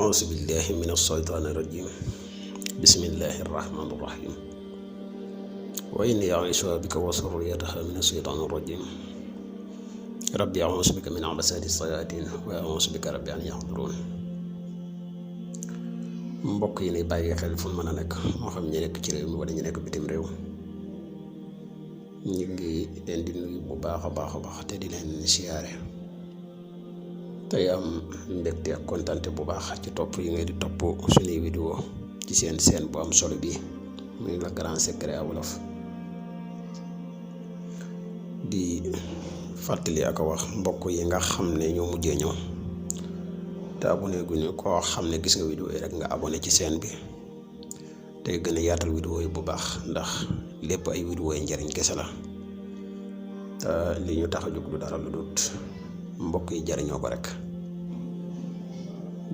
أعوذ بالله من الشيطان الرجيم بسم الله الرحمن الرحيم وإني أعيشها بك وذريتها من الشيطان الرجيم ربي أعوذ بك من همزات الشياطين وأعوذ بك ربي أن يحضرون mbokk yi ni bàyyi xel fu mën a nekk moo xam ñi nekk ci réew mi wala ñu nekk bitim réew ñu ngi leen di nuyu bu baax a baax te di leen siyaare tey am mbégte ak kontante bu baax ci topp yi ngay di topp suñuy vidéo ci seen chaîne bu am solo bi muy le grand secret à wolof di fàttali ak a wax mbokk yi nga xam ne ñoo mujjee ñëw te abonné guñu koo xam ne gis nga vidéo yi rek nga abonné ci chaîne bi tey gën a yaatal vidéo yi bu baax ndax lépp ay vidéo yi njariñ kese la te li ñu tax a jóg du dara lu dut mbokk yi jariñoo ko rek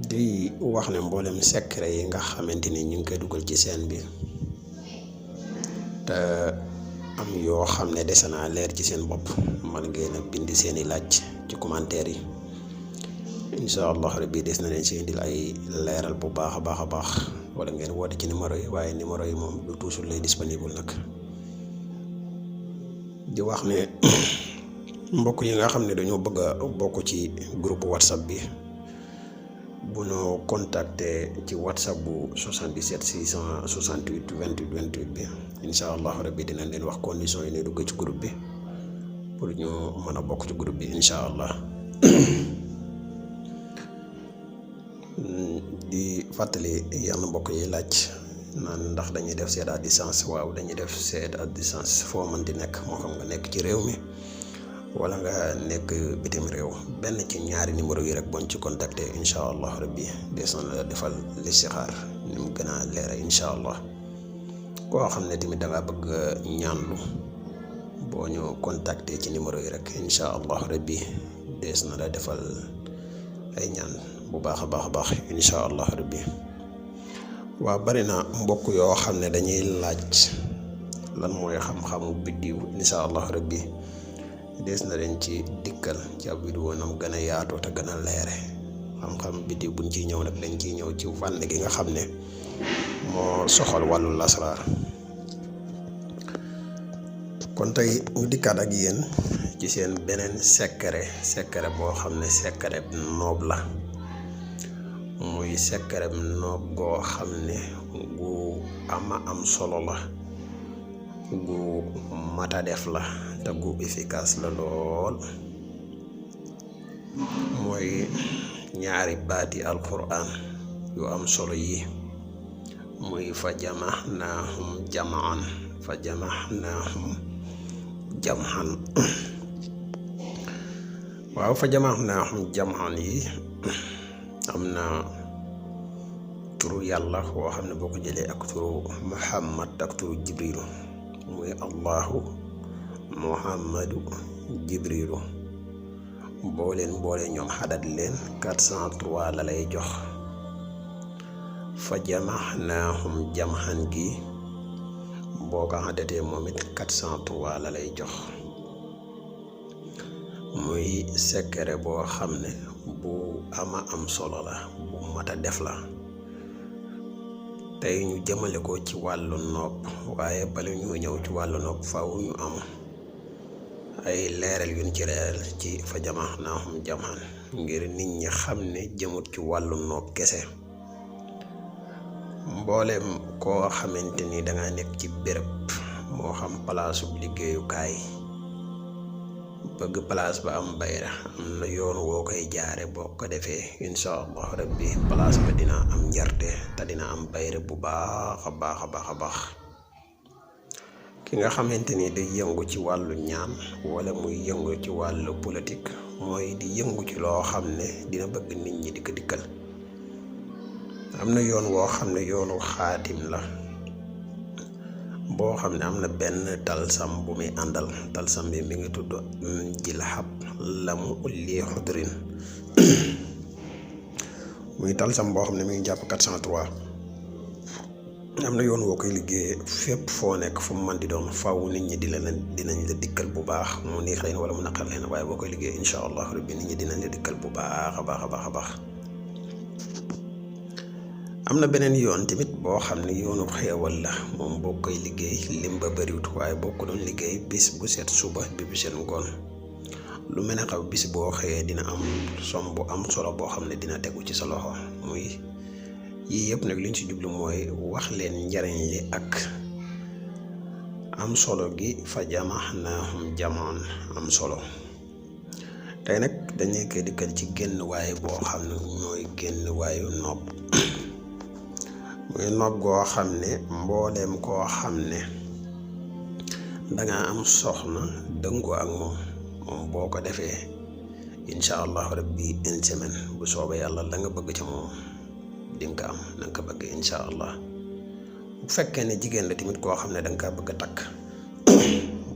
di wax ne mboolem secret yi nga xamante ni ñu ngi koy dugal ci chaîne bi te am yoo xam ne dese naa leer ci seen bopp man ngeen a bind seeni laaj ci commentaire yi incha allah rabbi des na leen si indil ay leeral bu baax a baax wala ngeen woote ci numéro yi waaye numéro yi moom du toujours lay disponible nag di wax ne mbokk yi nga xam ne dañoo bëgg a bokk ci groupe whatsapp bi bu ñu contacter ci whatsapp bu 77 668 28 28 bi incha allah rabbi dinañ leen wax condition yi ne dugg ci groupe bi pour ñu mën a bokk ci groupe bi incha allah di fàttali yenn mbokk yi laaj naan ndax dañuy def seet à distance waaw dañuy def seet à distance foo mën di nekk moo xam nga nekk ci réew mi wala nga nekk bitim réew benn ci ñaari numéro yi rek boñ ci contacté incha allah rabbi des na la defal listixaar ni mu gën a leera incha allah koo xam ne tamit da nga bëgg ñaanlu boo ñu contacté ci numéro yi rek incha allah rabbi des na la defal ay ñaan bu baax a baax incha allah rabbi waa bari na mbokk yoo xam ne dañuy laaj lan mooy xam-xamu biddiw incha allah rabbi des na leen ci dikkal ci ab vidéo nam gën a yaatoo te gën a leere xam-xam biddiw buñ ciy ñëw nag dañ ciy ñëw ci fànn gi nga xam ne moo soxal wàllu lasraar kon tey ñu dikkaat ak yéen ci seen beneen secret boo xam ne secret noob la muy secret noob goo xam ne gu am solo la gu mata def la te gu efficace la lool mooy ñaari baati alquran yu am solo yi muy fa jamaxnaahum jamaan waaw fa jamaxnaahum jamaan yi am na turu yàlla woo xam ne boo ko jëlee ak turu muhammad ak turu jibrilu muy allahu muhammadu jibrilu boole ñoom xadat leen 403 la lay jox fa jamaxnaahum jamxan gi boo ko xadatee moom it 403 la lay jox muy secret boo xam ne bu am solo la bu mat a def la tey ñu jëmale ko ci wàllu nopp waaye bala ñu ñëw ci wàllu nopp faaw ñu am ay leeral yuñ ci leeral ci fa jamaxnaahum jamxan ngir nit ñi xam ne jëmut ci wàllu nopp kese mboolem koo xamante ni danga nekk ci béréb moo xam palaasu liggéeyukaay bëgg place ba am bayra am na yoon woo koy jaare boo ko defee incha allah rabbi place ba dina am njarte te dina am bayra bu baax a baax ki nga xamante ni day yëngu ci wàllu ñaan wala muy yëngu ci wàllu politique mooy di yëngu ci loo xam ne dina bëgg nit ñi di ko dikkal am na yoon woo xam ne yoonu xaatim la boo xam ne am na benn talsam bu muy àndal talsam bi mi ngi tudd jilhab lamu lii xudrin muy talsam boo xam ne mi ngi jàpp 403 am na yoon woo koy liggéeyee fépp foo nekk fu mu mën di doon faaw nit ñi dinañ la dikkal bu baax mu neex leen wala mu naqar leen waaye boo koy liggéey incha allah rabbi nit ñi dinañ la dikkal bu baax a baax am na beneen yoon tamit boo xam ne yoonu xeewal la moom boo koy liggéey lim ba bëriwut waaye boo ko doon liggéey bis bu set suba bi bu set ngoon lu mel ne xaw bis boo xëyee dina am som bu am solo boo xam ne dina tegu ci sa loxo muy yii yëpp nag liñ ci jublu mooy wax leen njariñ li ak am solo gi fa jamaxnaahum jamaan am solo. tey nag dañuy koy dikkal ci génn waaye boo xam ne mooy génn waayu nopp muy nopp goo xam ne mbooleem koo xam ne danga am soxna dëngoo ak moom boo ko defee incha allahu rabbi une semaine bu soobee yàlla la nga bëgg ci moom dinga am na nga ko bëgg incha allah. bu fekkee ne jigéen la tamit koo xam ne danga kaa bëgg a takk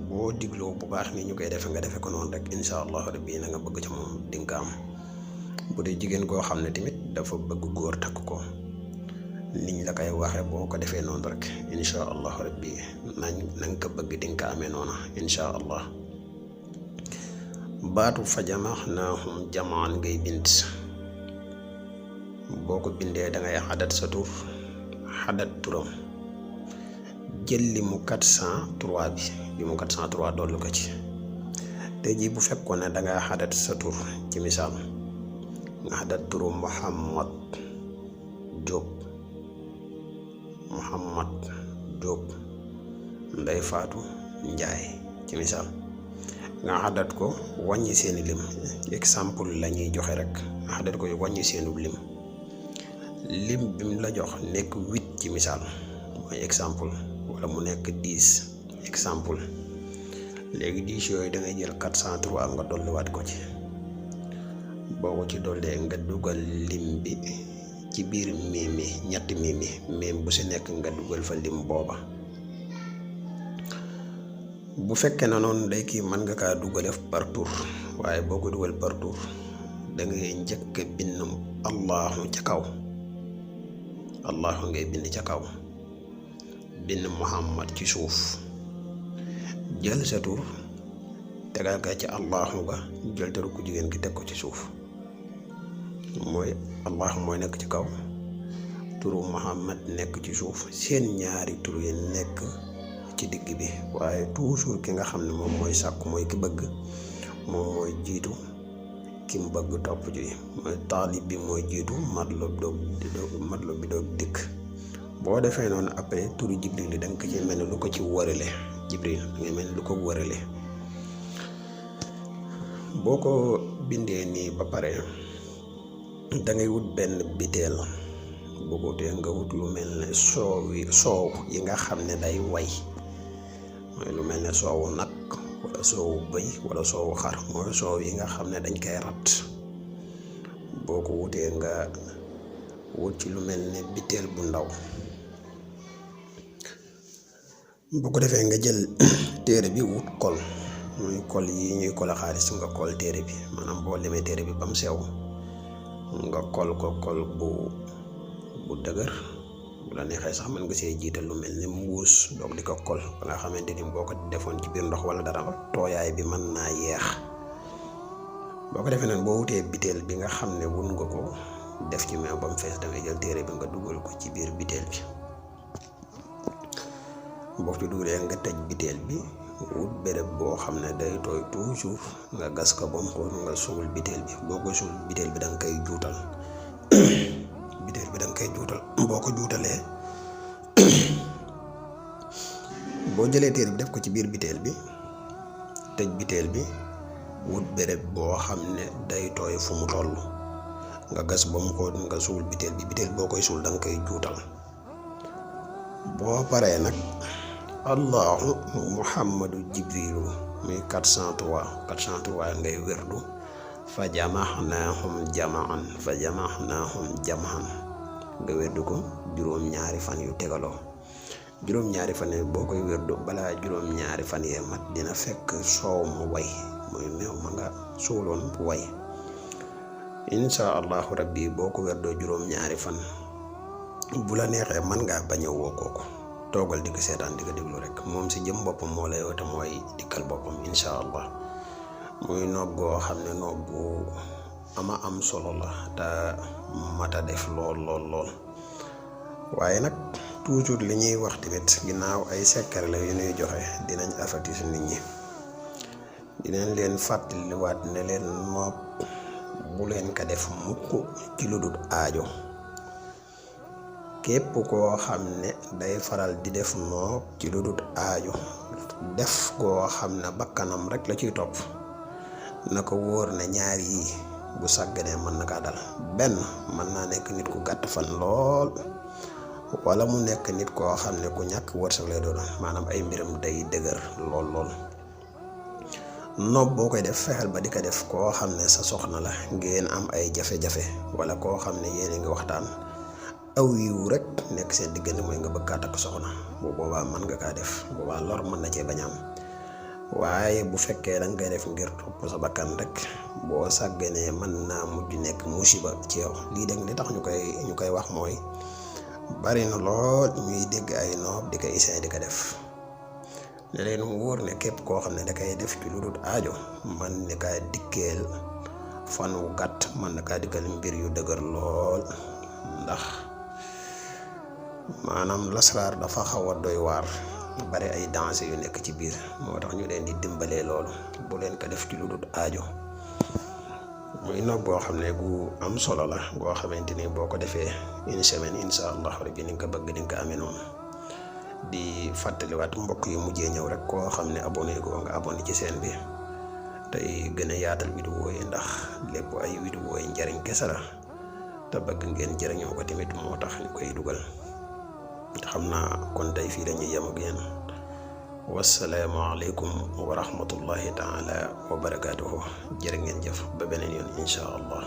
boo digloo bu baax ni ñu koy defe nga defe ko noonu rek incha allahu rabbi na nga bëgg ci moom dinga am. bu dee jigéen koo xam ne tamit dafa bëgg góor takk ko niñ la koy waxee boo ko defee noonu rek incha allahu rabbi na nga ko bëgg dinga ko amee noona incha allah. baatu fa jamaxnaahum jamaan ngay bind boo ko bindee dangay xadat sa tur xadat turam jël li mu 403 bi li mu 403 dollu ko ci. tey jii bu fekkoon ne danga xadat sa tur ci misaal nga xadat turu Muhammad Jóob Ndey Faatu Njaay ci misaal nga xadat ko wàññi seeni lim exemple la ñuy joxe rek nga xadat ko wàññi seenu lim bi mu la jox nekk 8 ci misaal mooy exemple wala mu nekk 10 exemple léegi 10 yooyu da ngay jël 403 nga dolliwaat ko ci boo ko ci dollee nga dugal lim bi ci biir miimi ñetti miim bu si nekk nga dugal fa lim booba. bu fekkee na noonu day kii mën nga kaa dugale par tour waaye boo ko dugal par tour da ngay njëkk bind allahu ca kaw allahu ngay bind ca kaw bind muhammad ci suuf jël sa tur tegal ka ci allahu ga jël turu ku jigéen ki teg ko ci suuf mooy allahu mooy nekk ci kaw turu muhammad nekk ci suuf seen ñaari tur yi nekk ci digg bi waaye toujours ki nga xam ne moom mooy sàkku mooy ki bëgg moom mooy jiitu ki mu bëgg topp ji mooy taalib bi mooy jiitu matlub bi doog dikk. boo defee noonu après turu jibril da nga ko ci mel ne lu ko ci wërale jibril da ngay mel ne lu ko wërale. boo ko bindee nii ba pare da ngay wut benn biteel boo ko wutee nga wut lu mel ne soow yi nga xam ne day way mooy lu mel ne soowu nag wala soowu bëy wala soowu xar mooy soow yi nga xam ne dañ koy rat boo ko wutee nga wut ci lu mel ne biteel bu ndaw. boo ko defee nga jël téere bi wut kol muy kol yi ñuy kol xaalis nga kol téere bi maanaam boo lemee téere bi ba mu sew nga kol ko kol bu dëgër bu la neexee sax mën nga see jiital lu mel ne mbuus doog di ko kol ba nga xamante ni boo ko defoon ci biir ndox wala dara tooyaay bi mën naa yeex. boo ko defee nag boo wutee biteel bi nga xam ne wun nga ko def ci meew ba mu fees dangay jël téere bi nga dugal ko ci biir biteel bi. boo ci dugalee nga tëj biteel bi wut béréb boo xam ne day tooy toujours nga gas ko ba mu xool nga suul biteel bi boo ko suul biteel bi da nga koy juutal biteel bi da nga koy juutal. boo ko juutalee boo jëlee téere bi def ko ci biir biteel bi tëj biteel bi wut béréb boo xam ne day tooy fu mu toll nga gas ba mu xool nga suul biteel bi biteel boo koy suul da nga koy juutal. boo paree nag allahu muhammadu jibrilu muy 403 ngay wérdu fa jamaxnaahum jamaan nga wérdu ko juróom-ñaari fan yu tegaloo. juróom-ñaari fan yi boo koy wérdu balaa juróom-ñaari fan yee mat dina fekk soow mu way mooy meew ma nga suuloon way insha allahu rabbi boo ko wérdoo juróom-ñaari fan bu la neexee mën ngaa bañ a woo kooku toogal di ko seetaan di ko déglu rek moom si jëm boppam moo lay woote mooy dikkal boppam insha allah. muy noog goo xam ne noog bu ama am solo la te mata def lool waaye nag toujours li ñuy wax tamit ginnaaw ay secret la yu ñuy joxe dinañ avertir nit ñi dinañ leen fàttaliwaat ne leen nopp bu leen ko def mukk ci lu dul aajo képp koo xam ne day faral di def nopp ci lu dul aajo def koo xam ne bakkanam rek la ciy topp na ko wóor ne ñaar yi bu sàgganee mën na kaa dal benn mën naa nekk nit ku gàtt fan lool wala mu nekk nit koo xam ne ku ñàkk wërsëg lay doon maanaam ay mbiram day dëgër lool nopp boo koy def fexeel ba di ko def koo xam ne sa soxna la ngeen am ay jafe-jafe wala koo xam ne yéen a ngi waxtaan aw yiw rek nekk seen diggante mooy nga bëgg kaa takk soxna bu boobaa mën nga kaa def boobaa lor mën na cee bañ am waaye bu fekkee da nga koy def ngir topp sa bakkan rek boo sàgganee mën naa mujj nekk musiba ci yow lii dégg li tax ñu koy wax mooy bari na lool ñuy dégg ay noob di ko essayé di ko def ne leen wóor ne képp koo xam ne da koy def ci lu dul aajo man ne kaa dikkeel fan wu gàtt man na kaa dikkal mbir yu dëgër lool ndax maanaam lasraar dafa xaw a doy waar bari ay danger yu nekk ci biir moo tax ñu leen di dimbalee loolu bu leen ko def ci lu dul aajo muy nopp boo xam ne gu am solo la boo xamante ni boo ko defee une semaine incha allah rabbi ni nga ko bëgg di nga ko amee noonu di fàttaliwaat mbokk yu mujjee ñëw rek koo xam ne abonné ko nga abonné ci chaîne bi tey gën a yaatal vidéo yi ndax lépp ay vidéo yi njariñ kese la te bëgg ngeen jëriñoo ko tamit moo tax ñu koy dugal xam naa kon tey fii dañuy yem ak yéen wassalaamu aleykum wa rahmatullahi taala wa barakaatuhu jërë ngeen jëf ba beneen yoon incha allah